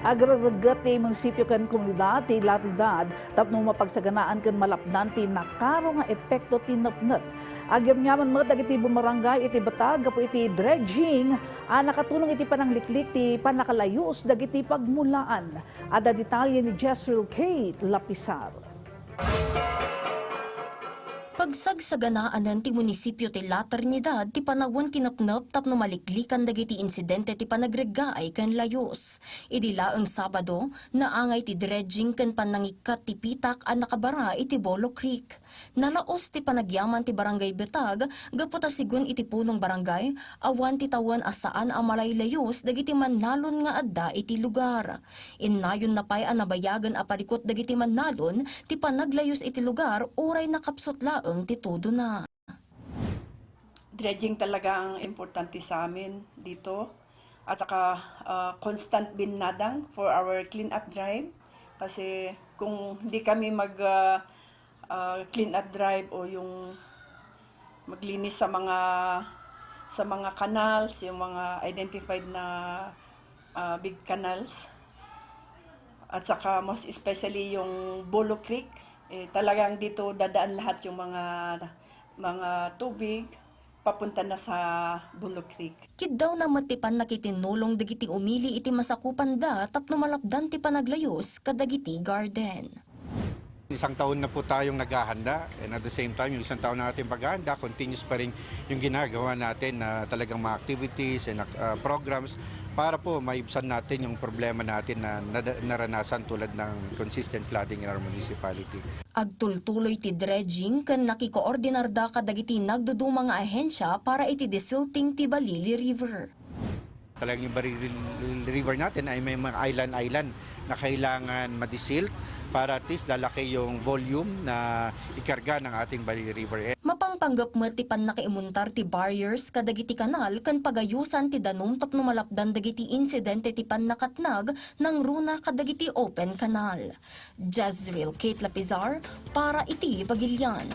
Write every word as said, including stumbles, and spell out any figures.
Agregregget ti munisipyo ken komunidad ti La Trinidad tapno mapagsaganaan ken malapdan ti nakaro nga epekto ti nepnep. Agyamyaman met dagiti bumarangay iti betag gapu iti dredging a nakatulong iti panangliklik ti pannakalayus dagiti pagmulaan. Adda detalye ni Jezreel Kate Lapisar. Pagsagsaganaanen ti munisipyo ti La Trinidad ti panawen ti nepnep tapno maliklikan dagiti insidente ti panagreggaay ken layus. Idi laeng Sabado, naangay ti dredging ken pannangikkat ti pitak a nakabara iti Bolo Creek. Nalaos ti panagyaman ti barangay Betag gapu ta sigun iti punong barangay, awan ti tawen a saan a malaylayus dagiti mannalon nga adda iti lugar. Innayonna pay a nabayagen a parikut dagiti mannalon ti panaglayus iti lugar uray nakapsut laeng ti tudona. Dredging talaga ang importante sa amin dito. At saka, ah, constant binadang for our clean-up drive. Kasi kung hindi kami mag, ah, ah, clean-up drive o yung maglinis sa mga, sa mga canals, yung mga identified na, ah, big canals, at saka most especially yung Bolo Creek, eh, talagang dito dadaan lahat yung mga, mga tubig papunta na sa Bolo Creek. Kiddawna met ti pannakitinnulong dagiti umili iti masakupanda tapno malapdan ti panaglayus kadagiti garden. Isang taon na po tayong naghahanda, and at the same time, yung isang taon na ating paghahanda, continuous pa rin yung ginagawa natin na talagang mga activities and, uh, programs para po maibsan natin yung problema natin na nada-, naranasan tulad ng consistent flooding in our municipality. Agtultuloy ti dredging ken nakikoordinarda kadagiti nagduduma nga ahensya para iti desilting ti Balili River. Talagang yung Balili River natin ay may mga island-island na kailangan madisilt para at least lalaki yung volume na ikarga ng ating Balili River. Mapangpanggep met ti pannakaimuntar ti barriers kadagiti kanal ken pagayusan ti danum tapno malapdan dagiti insidente ti pannakatnag nangruna kadagiti open canal. Jezreel Kate Lapizar para iti Bagilian.